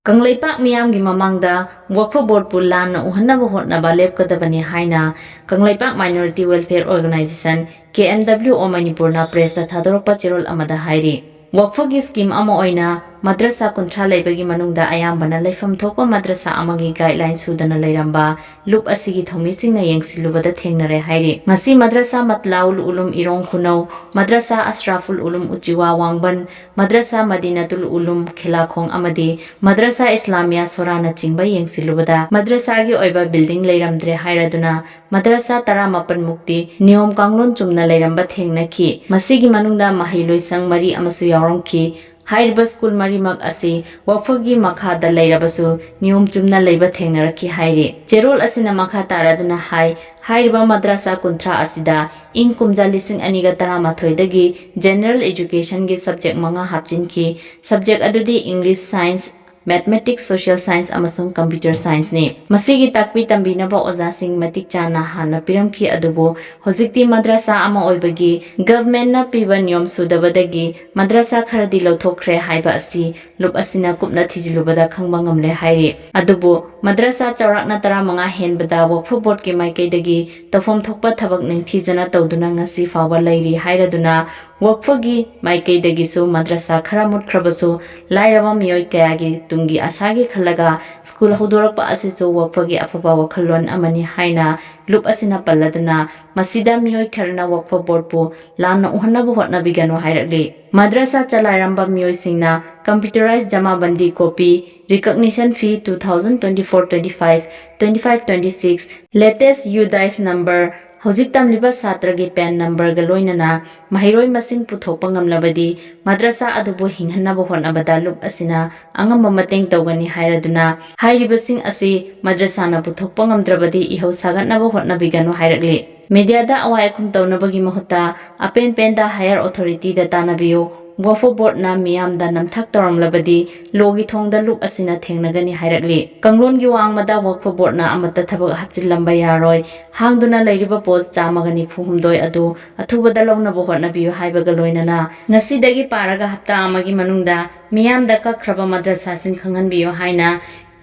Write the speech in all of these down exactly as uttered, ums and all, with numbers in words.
ꯀꯪꯂꯩꯄꯥꯛ ꯃꯤꯌꯥꯝꯒꯤ ꯃꯃꯥꯡꯗ ꯋꯛꯐ ꯕꯣꯔꯗꯄꯨ ꯂꯥꯟꯅ ꯎꯍꯟꯅꯕ ꯍꯣꯠꯅꯕ ꯂꯦꯞꯀꯗꯕꯅꯤ ꯍꯥꯏꯅ Kangleipak Minority Welfare Organisation, K M W O ꯃꯅꯤꯄꯨꯔꯅ ꯄ꯭ꯔꯦꯁꯇ ꯊꯥꯗꯣꯔꯛꯄ ꯆꯦꯔꯣꯜ ꯑꯃꯗ ꯍꯥꯏꯔꯤ꯫ ꯋꯛꯐꯒꯤ ꯁ꯭ꯀꯤꯝ ꯑꯃ ꯑꯣꯏꯅ ꯃꯗ꯭ꯔꯁꯥ ꯀꯨꯟꯊ꯭ꯔꯥ ꯂꯩꯕꯒꯤ ꯃꯅꯨꯡꯗ ꯑꯌꯥꯝꯕꯅ ꯂꯩꯐꯝ ꯊꯣꯛꯄ ꯃꯗ꯭ꯔꯁꯥ ꯑꯃꯒꯤ ꯒꯥꯏꯗꯂꯥꯏꯟ ꯁꯨꯗꯅ ꯂꯩꯔꯝꯕ ꯂꯨꯞ ꯑꯁꯤꯒꯤ ꯊꯧꯃꯤꯁꯤꯡꯅ ꯌꯦꯡꯁꯤꯜꯂꯨꯕꯗ ꯊꯦꯡꯅꯔꯦ ꯍꯥꯏꯔꯤ꯫ ꯉꯁꯤ ꯃꯗ꯭ꯔꯁꯥ ꯃꯠꯂꯥꯎꯜ ꯎꯂꯨꯝ ꯏꯔꯣꯡ ꯈꯨꯅꯧ, ꯃꯗ꯭ꯔꯁꯥ ꯑꯁ꯭ꯔꯥꯐꯨꯜ ꯎꯂꯨꯝ ꯎꯆꯤꯋꯥ ꯋꯥꯡꯕꯟ, ꯃꯗ꯭ꯔꯁꯥ ꯃꯗꯤꯅꯥꯇꯨꯜ ꯎꯂꯨꯝ ꯈꯦꯂꯥꯈꯣꯡ ꯑꯃꯗꯤ ꯃꯗ꯭ꯔꯁꯥ ꯏꯁꯂꯥꯃꯤꯌꯥ ꯁꯣꯔꯥꯅꯆꯤꯡꯕ ꯌꯦꯡꯁꯤꯜꯂꯨꯕꯗ ꯃꯗ꯭ꯔꯁꯥꯒꯤ ꯑꯣꯏꯕ ꯕꯤꯜꯗꯤꯡ ꯂꯩꯔꯝꯗ꯭ꯔꯦ ꯍꯥꯏꯔꯗꯨꯅ ꯃꯗ꯭ꯔꯁꯥ ꯇꯔꯥꯃꯥꯄꯟ ꯃꯨꯛꯇꯤ ꯅꯤꯌꯣꯝ ꯀꯥꯡꯂꯣꯟ ꯆꯨꯝꯅ ꯂꯩꯔꯝꯕ ꯊꯦꯡꯅꯈꯤ꯫ ꯃꯁꯤꯒꯤ ꯃꯅꯨꯡꯗ ꯃꯍꯩꯂꯣꯏꯁꯪ ꯃꯔꯤ ꯑꯃꯁꯨ ꯌꯥꯎꯔꯝꯈꯤ꯫ ꯍꯥꯏꯔꯤꯕ ꯁ꯭ꯀꯨꯜ ꯃꯔꯤꯃꯛ ꯑꯁꯤ ꯋꯛꯐꯒꯤ ꯃꯈꯥꯗ ꯂꯩꯔꯕꯁꯨ ꯅꯤꯌꯣꯝ ꯆꯨꯝꯅ ꯂꯩꯕ ꯊꯦꯡꯅꯔꯛꯈꯤ ꯍꯥꯏꯔꯤ꯫ ꯆꯦꯔꯣꯜ ꯑꯁꯤꯅ ꯃꯈꯥ ꯇꯥꯔꯗꯨꯅ ꯍꯥꯏ, ꯍꯥꯏꯔꯤꯕ ꯃꯗ꯭ꯔꯁꯥ ꯀꯨꯟꯊ꯭ꯔꯥ ꯑꯁꯤꯗ ꯏꯪ ꯀꯨꯝꯖꯥ ꯂꯤꯁꯤꯡ ꯑꯅꯤꯒ ꯇꯔꯥꯃꯥꯊꯣꯏꯗꯒꯤ ꯖꯦꯅꯔꯦꯜ ꯑꯦꯖꯨꯀꯦꯁꯟꯒꯤ ꯁꯕꯖꯦꯛ ꯃꯉꯥ ꯍꯥꯞꯆꯤꯟꯈꯤ꯫ ꯁꯕꯖꯦꯛ ꯑꯗꯨꯗꯤ English, science, mathematics, social science ꯑꯃꯁꯨꯡ ꯀꯝꯄ꯭ꯌꯨꯇꯔ ꯁꯥꯏꯟꯁꯅꯤ꯫ ꯃꯁꯤꯒꯤ ꯇꯥꯛꯄꯤ ꯇꯝꯕꯤꯅꯕ ꯑꯣꯖꯥꯁꯤꯡ ꯃꯇꯤꯛ ꯆꯥꯅ ꯍꯥꯟꯅ ꯄꯤꯔꯝꯈꯤ, ꯑꯗꯨꯕꯨ ꯍꯧꯖꯤꯛꯇꯤ ꯃꯗ꯭ꯔꯁꯥ ꯑꯃ ꯑꯣꯏꯕꯒꯤ ꯒꯚꯔꯟꯃꯦꯟꯠꯅ ꯄꯤꯕ ꯅꯤꯌꯣꯝ ꯁꯨꯗꯕꯗꯒꯤ ꯃꯗ꯭ꯔꯁꯥ ꯈꯔꯗꯤ ꯂꯧꯊꯣꯛꯈ꯭ꯔꯦ ꯍꯥꯏꯕ ꯑꯁꯤ ꯂꯨꯞ ꯑꯁꯤꯅ ꯀꯨꯞꯅ ꯊꯤꯖꯤꯜꯂꯨꯕꯗ ꯈꯪꯕ ꯉꯝꯂꯦ ꯍꯥꯏꯔꯤ꯫ ꯑꯗꯨꯕꯨ ꯃꯗ꯭ꯔꯁꯥ ꯆꯥꯎꯔꯥꯛꯅ ꯇꯔꯥꯃꯉꯥ ꯍꯦꯟꯕꯗ ꯋꯛꯐ ꯕꯣꯔꯗꯀꯤ ꯃꯥꯏꯀꯩꯗꯒꯤ ꯇꯧꯐꯝ ꯊꯣꯛꯄ ꯊꯕꯛ ꯅꯤꯡꯊꯤꯖꯅ ꯇꯧꯗꯨꯅ ꯉꯁꯤ ꯐꯥꯎꯕ ꯂꯩꯔꯤ ꯍꯥꯏꯔꯗꯨꯅ ꯋꯛꯐꯒꯤ ꯃꯥꯏꯀꯩꯗꯒꯤꯁꯨ ꯃꯗ꯭ꯔꯁꯥ ꯈꯔ ꯃꯨꯠꯈ꯭ꯔꯕꯁꯨ ꯂꯥꯏꯔꯕ ꯃꯤꯑꯣꯏ ꯀꯌꯥꯒꯤ ꯇꯨꯡꯒꯤ ꯑꯁꯥꯒꯤ ꯈꯜꯂꯒ ꯁ꯭ꯀꯨꯜ ꯍꯧꯗꯣꯔꯛꯄ ꯑꯁꯤꯁꯨ ꯋꯛꯐꯒꯤ ꯑꯐꯕ ꯋꯥꯈꯜꯂꯣꯟ ꯑꯃꯅꯤ ꯍꯥꯏꯅ ꯂꯨꯞ ꯑꯁꯤꯅ ꯄꯜꯂꯗꯨꯅ ꯃꯁꯤꯗ ꯃꯤꯑꯣꯏ ꯈꯔꯅ ꯋꯛꯐ ꯕꯣꯔꯗꯄꯨ ꯂꯥꯟꯅ ꯎꯍꯟꯅꯕ ꯍꯣꯠꯅꯕꯤꯒꯅꯨ ꯍꯥꯏꯔꯛꯂꯤ꯫ ꯃꯗ꯭ꯔꯁꯥ ꯆꯂꯥꯏꯔꯝꯕ ꯃꯤꯑꯣꯏꯁꯤꯡꯅ computerized ꯖꯃꯥꯕꯟꯗꯤ copy, recognition fee two thousand twenty-four twenty-five, twenty-five twenty-six, latest UDISE number, ꯍꯧꯖꯤꯛ ꯇꯝꯂꯤꯕ ꯁꯥꯇ꯭ꯔꯒꯤ ꯄꯦꯟ ꯅꯝꯕꯔꯒ ꯂꯣꯏꯅꯅ ꯃꯍꯩꯔꯣꯏ ꯃꯁꯤꯡ ꯄꯨꯊꯣꯛꯄ ꯉꯝꯂꯕꯗꯤ ꯃꯗ꯭ꯔꯁꯥ ꯑꯗꯨꯕꯨ ꯍꯤꯡꯍꯟꯅꯕ ꯍꯣꯠꯅꯕꯗ ꯂꯨꯞ ꯑꯁꯤꯅ ꯑꯉꯝꯕ ꯃꯇꯦꯡ ꯇꯧꯒꯅꯤ ꯍꯥꯏꯔꯗꯨꯅ ꯍꯥꯏꯔꯤꯕꯁꯤꯡ ꯑꯁꯤ ꯃꯗ꯭ꯔꯁꯥꯅ ꯄꯨꯊꯣꯛꯄ ꯉꯝꯗ꯭ꯔꯕꯗꯤ ꯏꯍꯧ ꯁꯥꯒꯠꯅꯕ ꯍꯣꯠꯅꯕꯤꯒꯅꯨ ꯍꯥꯏꯔꯛꯂꯤ꯫ ꯃꯤꯗꯤꯌꯥꯗ ꯑꯋꯥ ꯑꯈꯨꯝ ꯇꯧꯅꯕꯒꯤ ꯃꯍꯨꯠꯇ ꯑꯄꯦꯟ ꯄꯦꯟꯗ ꯍꯥꯌꯔ ꯑꯣꯊꯣꯔꯤꯇꯤꯗ ꯇꯥꯟꯅꯕꯤꯌꯨ꯫ ꯋꯛꯐ ꯕꯣꯔꯗꯅ ꯃꯤꯌꯥꯝꯗ ꯅꯝꯊꯥꯛ ꯇꯧꯔꯝꯂꯕꯗꯤ ꯂꯣꯒꯤ ꯊꯣꯡꯗ ꯂꯨꯞ ꯑꯁꯤꯅ ꯊꯦꯡꯅꯒꯅꯤ ꯍꯥꯏꯔꯛꯂꯤ꯫ ꯀꯥꯡꯂꯣꯟꯒꯤ ꯋꯥꯡꯃꯗ ꯋꯛꯐ ꯕꯣꯔꯗꯅ ꯑꯃꯠꯇ ꯊꯕꯛ ꯍꯥꯞꯆꯤꯜꯂꯝꯕ ꯌꯥꯔꯣꯏ, ꯍꯥꯡꯗꯨꯅ ꯂꯩꯔꯤꯕ ꯄꯣꯁ ꯆꯥꯝꯃꯒ ꯅꯤꯐꯨ ꯍꯨꯝꯗꯣꯏ ꯑꯗꯨ ꯑꯊꯨꯕꯗ ꯂꯧꯅꯕ ꯍꯣꯠꯅꯕꯤꯌꯨ ꯍꯥꯏꯕꯒ ꯂꯣꯏꯅꯅ ꯉꯁꯤꯗꯒꯤ ꯄꯥꯔꯒ ꯍꯞꯇꯥ ꯑꯃꯒꯤ ꯃꯅꯨꯡꯗ ꯃꯤꯌꯥꯝꯗ ꯀꯛꯈ꯭ꯔꯕ ꯃꯗ꯭ꯔꯁꯥꯁꯤꯡ ꯈꯪꯍꯟꯕꯤꯌꯨ ꯍꯥꯏꯅ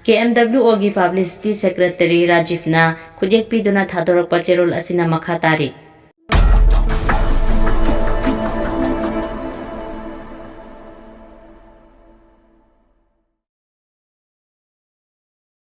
ꯀꯦ ꯑꯦꯝ ꯗꯕ꯭ꯂꯤꯎ ꯑꯣꯒꯤ ꯄꯕ꯭ꯂꯤꯁꯤꯇꯤ ꯁꯦꯀ꯭ꯔꯦꯇꯔꯤ ꯔꯥꯖꯤꯐꯅ ꯈꯨꯠꯌꯦꯛ ꯄꯤꯗꯨꯅ ꯊꯥꯗꯣꯔꯛꯄ ꯆꯦꯔꯣꯜ ꯑꯁꯤꯅ ꯃꯈꯥ ꯇꯥꯔꯤ꯫